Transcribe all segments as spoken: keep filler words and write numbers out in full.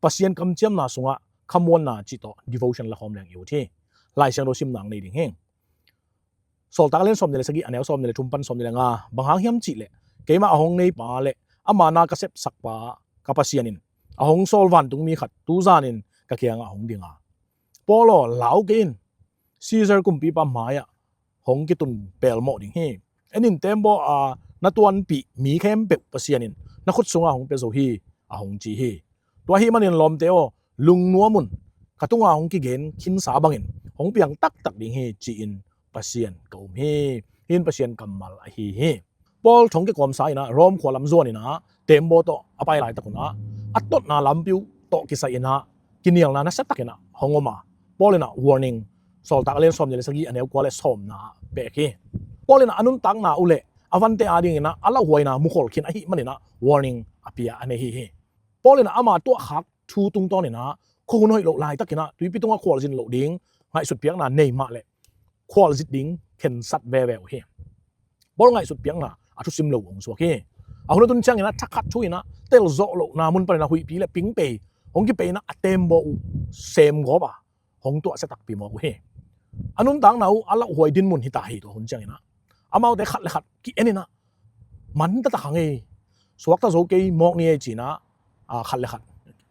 Pasian kamciamna sungah khamuanna cih tawh devotion la khawm leng i ut hi. Lai Siangtho simna nei ding hi. Sawltak a lian sawmnih le sagih, a neu sawmnih le thum pan sawmnih le nga. Bang hang hiam cih leh, keimah a hong neipa le ama na ka sepsakpa ka Pasian in a hong sawl vantungmi khat tu zanin ka kiangah a hong ding a, Paul aw, lau kei in, Caesar kumpipa mai-ah hong kitun pelmawh ding hi. En in, tembaw a na tuanpih mi khempeuh Pasian in na khut sungah hong pia zo hi, a hong ci hi. Tua ahih manin lawmte aw, lungnuam un, ka tungah hong kigen khinsa bangin hong piang taktak ding hi, ci-in Pasian ka um hi. Hih in Pasian kammal ahi hi. Paul thong kikawmsa in ah Rome khua lam zuan in ah tembaw tawh a pai laitak un ah a totna lampi uh tawh kisai in ah kinialna nasiatakin ah hong om a, Paul in ah warning, Sawltak a lian sawmnih le sagih, a neu kua le sawmna ah pek hi. Paul in ah a nuntakna uh le a vante adingin ah a lauhuaina mukhol khin ahih manin ah warning a pia a nei hi hi. Paul in ah ama tuahkhak thu tungtawn in ah khuahun hoih loh laitakin ah tuipi tungah khualzin loh ding ngaihsut piakna nei mah leh khualzin ding khensat veve uh hi. Paul ngaihsut piakna a thusim lo uh hong suak hi. A hun a tun ciangin ah thakhat thu in ah telzawh lohna mun panin ah huihpi le pingpei hong kipei in ah a tembaw uh semgawp a hong tuahsia takpi mawk uh hi. A nuntakna uh a lauhuai dinmun hi ta hi. Tua hun ciangin ah amaute khat le khat ki-en in ah, man taktak hang ei, suakta zo kei mawk ni ei, ci-in ah, a, khat le khat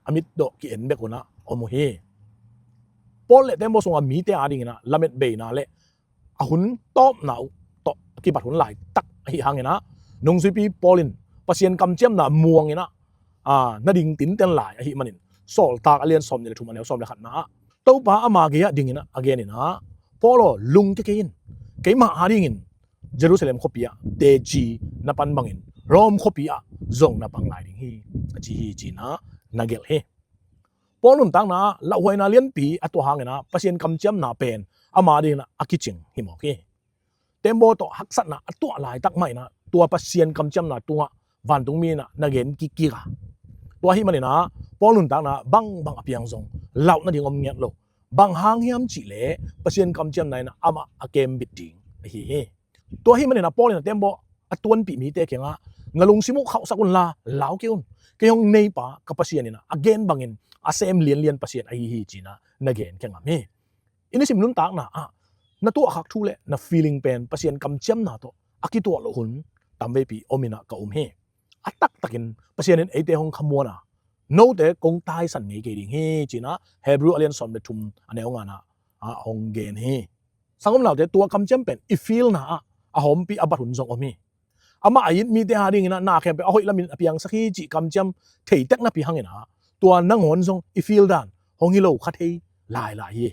a mitdawh ki-en bek un ah om uh hi. Paul le tembaw sunga mite adingin ah lamet beina le a hun tawpna uh tawh kibat hun laitak ahih hangin ah nungzuipi Paul in Pasian kamciamna muang in ah, a, na ding tinten lai ahih manin Sawltak a lian sawmnih le thum, a neu sawm le khatna ah Topa ama gei-ah dingin ah a gen in ah, Paul aw, lungkia kei in, keimah adingin Jerusalem khuapi ah teci na pan bangin Rome khuapi ah zong na pang lai ding hi, a ci hi, ci-in ah na gelh hi. Paul nuntakna ah lauhuaina lianpi a tuah hangin ah Pasian kamciamna pen ama dingin ah a kicing hi mawk hi. Tembaw tawh haksatna a tuah laitak mah in ah tua Pasian kamciamna tungah vantungmi in ah na gen kikkik a, tua ahih manin ah Paul nuntakna ah bangbang a piang zong lauh nading om ngiat lo. Bang hang hiam cih leh Pasian kamciamna in ah amah a kembit ding ahi hi. Tua ahih manin ah Paul in ah tembaw a tuanpih mite kiangah na lungsim uh khauhsak unla lau kei un. Kei hong neipa ka Pasian in ah a gen bangin a sem lianlian Pasian ahi hi, ci-in ah na gen kingam hi. I nisim nuntakna ah na tuahkhak thu le na feeling pen Pasian kamciamna tawh a kituah loh hun tamveipi om in ah ka um hi. A taktakin Pasian in eite hong khamuan a, note kong taisan ngei kei ding hi, ci-in ah Hebrew a lian sawm le thum, a neu ngana ah hong gen hi. Sanggam naute, tua kamciam pen i feelna ah a hawmpi a bat hun zong om hi. Amah a it mite adingin ah na khempeuh a hoih lamin a piangsak hi cih kamciam thei tek napi hangin ah tua nangawn zong i feel dan hong hi lo kha thei lailai hi.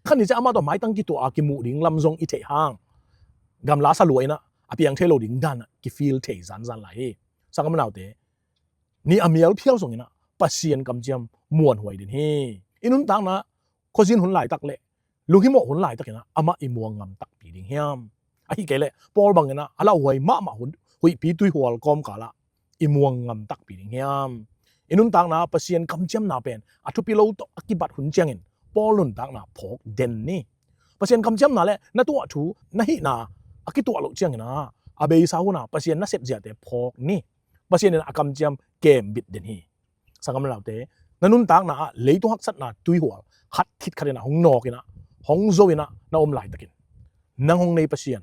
Khat ni ciang amah tawh maitang kituah a kimuh ding lam zong i theih hang gamla sa lua in ah a piang thei lo ding dan ah kifeel thei zanzan lai hi. Sanggam naute, ni a mial phial zongin ah Pasian kamciam muanhuai den hi. I nuntakna khuazin hun laitak le lunghimawh hun laitakin ah amah i muang ngam takpi ding hiam? Ahih kei leh Paul bangin ah a lauhuai mahmah hun, huihpi tuihual kawmkal ah i muang ngam takpi ding hiam? I nuntakna Pasian kamciamna pen a thupi lo tawh a kibat hun ciangin Paul nuntakna phawk den ni. Pasian kamciamna le na tuah thu na hihna a kituah loh ciangin ah a beisa hun ah Pasian na sep ziate phawk ni. Pasian in a kamciam kembit den hi. Sanggam le naute, na nuntakna ah leitung haksatna tuihual khat khit khat in ah hong nawk in ah hong zo in ah na om laitakin nang hong nei Pasian,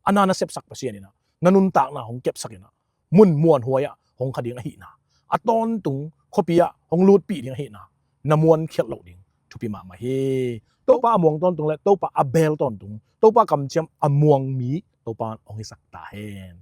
a na na sepsak Pasian in ah na nuntakna hong kepsak in ah mun muanhuai ah hong kha ding ahihna, a tawntung khuapi ah hong lutpih ding ahihna na muankhiat loh ding thupi mahmah hi. Topa a muang tawntung le Topa a beel tawntung, Topa kamciam a muang mi Topa hong hisak ta hen.